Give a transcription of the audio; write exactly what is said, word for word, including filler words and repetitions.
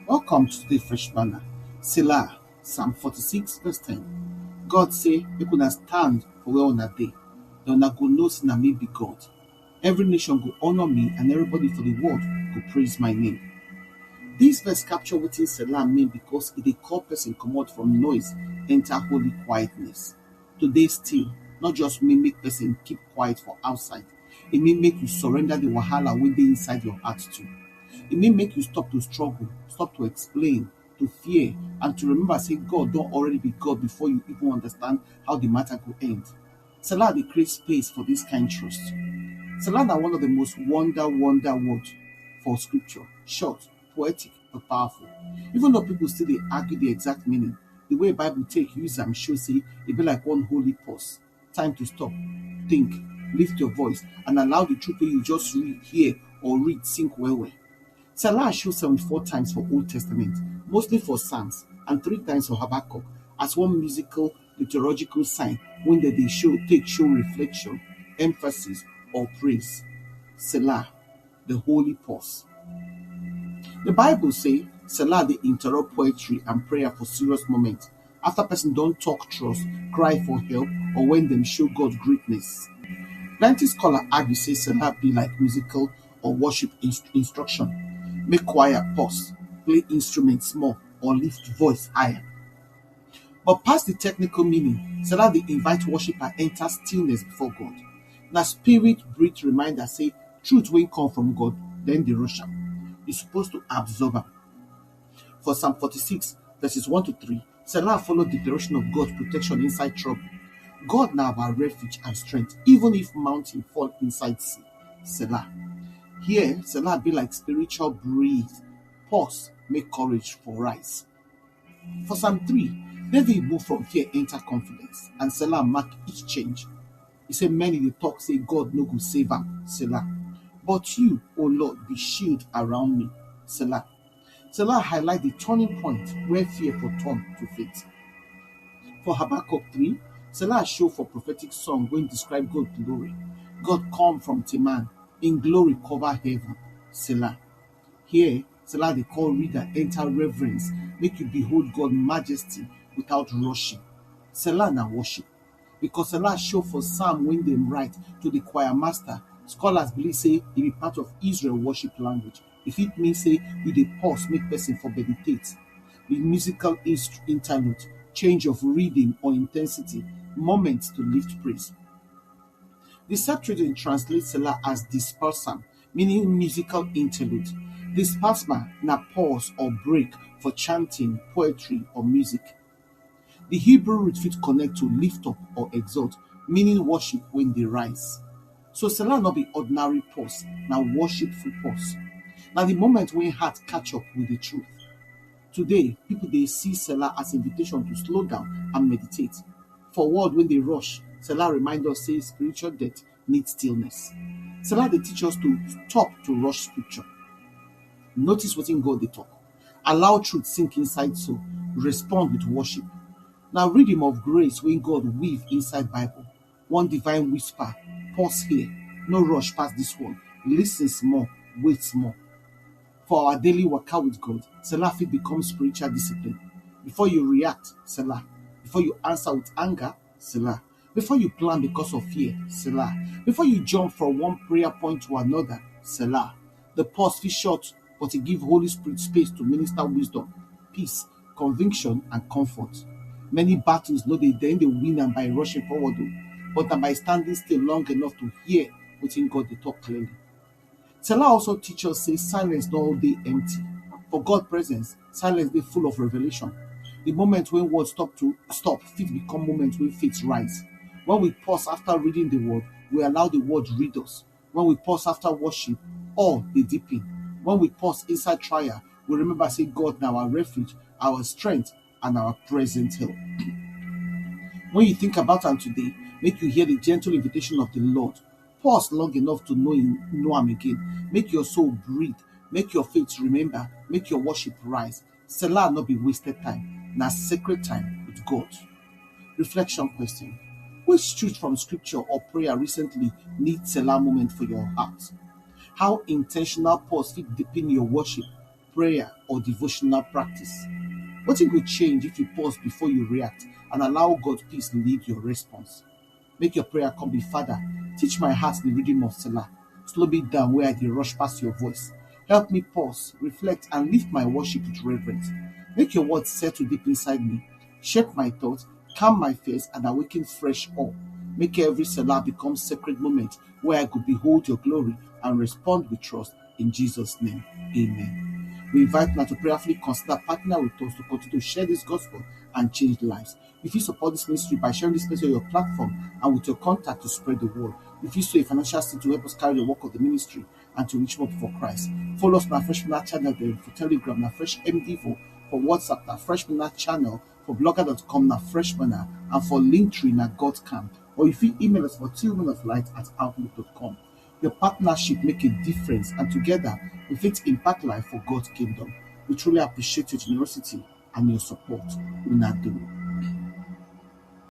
Welcome to the Fresh Manna. Selah, Psalm forty-six, verse ten. God say, "Make una stand for where una dey. Then una go know say na me be God. Every nation go honor me, and everybody for the world go praise my name." This verse capture wetin Selah mean because e dey call person comot from noise, enter holy quietness. To dey still no just mean make person keep quiet for outside. E mean make you surrender the wahala wey dey inside your heart too. E mean make you stop to struggle, stop to explain, to fear, and to remember say God don already be God before you even understand how the matter go end. Selah dey create space for this kind trust. Selah na one of the most wonder wonder word for scripture. Short, poetic, but powerful. Even though people still dey argue the exact meaning, the way Bible take use am show say e be like one holy pause. Time to stop, think, lift your voice, and allow the truth wey you just read, hear, or read sink well well. Selah show seventy-four times for Old Testament, mostly for Psalms, and three times for Habakkuk, as one musical liturgical sign wey dem dey show take show reflection, emphasis, or praise. Selah, the holy pause. The Bible say Selah dey interrupt poetry and prayer for serious moment. After person don talk trust, cry for help, or when dem show God greatness. Plenty scholars argue say Selah be like musical or worship inst- instruction. Make choir pause, play instrument small, or lift voice higher. But pass the technical meaning, Selah dey invite worshiper enter stillness before God. Na spirit breathe reminder say truth wey come from God, then dey rush am. You suppose to absorb am. For Psalm forty-six, verses one to three, Selah follow declaration of God's protection inside trouble. God na our refuge and strength, even if mountain fall inside sea. Selah. Here, Selah be like spiritual breathe, pause, make courage for rise. For Psalm three, David move from fear enter confidence, and Selah mark each change. He say many dey talk say God no go save am, Selah. But you, O Lord, be shield around me, Selah. Selah highlight the turning point where fear for turn to faith. For Habakkuk three, Selah show for prophetic song wey describe God glory. God come from Teman, in glory cover heaven, Selah. Here, Selah dey call reader enter reverence, make you behold God majesty without rushing. Selah na worship. Because Selah show for Psalm wey dem write to the choir master, scholars believe say e be part of Israel worship language. E fit mean say you dey pause make person for meditate. The musical inst- interlude, change of rhythm or intensity, moment to lift praise. The Septuagint translates Selah as dispalsam, meaning musical interlude. Dispalsma na pause or break for chanting, poetry, or music. The Hebrew root fit connect to lift up or exalt, meaning worship when they rise. So Selah not be ordinary pause, now worshipful pause. Now the moment when heart catch up with the truth. Today, people they see Selah as invitation to slow down and meditate. For world when they rush, Selah remind us say spiritual death needs stillness. Selah they teach us to stop to rush scripture. Notice what in God they talk. Allow truth sink inside soul. Respond with worship. Now rhythm of grace when God weave inside Bible. One divine whisper. Pause here. No rush past this one. Listen small. Wait small. For our daily waka with God, Selah fit become spiritual discipline. Before you react, Selah. Before you answer with anger, Selah. Before you plan because of fear, Selah. Before you jump from one prayer point to another, Selah. The pause fit short, but it give Holy Spirit space to minister wisdom, peace, conviction, and comfort. Many battles no dey then they win am by rushing forward, o, but na by standing still long enough to hear wetin God dey talk clearly. Selah also teach us say silence no dey empty. For God presence, silence dey full of revelation. The moment when words stop to stop fit become moment when faith rise. When we pause after reading the word, we allow the word read us. When we pause after worship, all dey deepen. When we pause inside trial, we remember say God na our refuge, our strength, and our present help. When you think about am today, make you hear the gentle invitation of the Lord. Pause long enough to know him, know am again. Make your soul breathe. Make your faith remember. Make your worship rise. Selah not be wasted time. Na sacred time with God. Reflection question. Which truth from scripture or prayer recently need Selah moment for your heart? How intentional pause fit deepen your worship? prayer or devotional practice? Wetin go change if you pause before you react and allow God peace lead your response? Make your prayer come be, "Father, teach my heart the rhythm of Selah. Slow me down where I dey rush past your voice. Help me pause, reflect, and lift my worship with reverence. Make your word settle deep inside me. Shape my thoughts, calm my fears, and awaken fresh awe. Make every Selah become sacred moment where I go behold your glory and respond with trust. In Jesus' name, amen." We invite una to prayerfully consider partner with us to continue to share this gospel and change lives. If you support this ministry by sharing this message on your platform and with your contact to spread the word, if you sow a financial seed to help us carry the work of the ministry and to reach more for Christ, follow us on our Fresh Manna channel there for Telegram, na Fresh M D four, for WhatsApp, na Fresh Manna channel, for blogger.com, na Fresh Manna, and for Linktree, na God Camp. Or if you email us for two women of light at outlook.com. Your partnership make a difference, and together we fit impact life for God's kingdom. We truly appreciate your generosity and your support. Una do.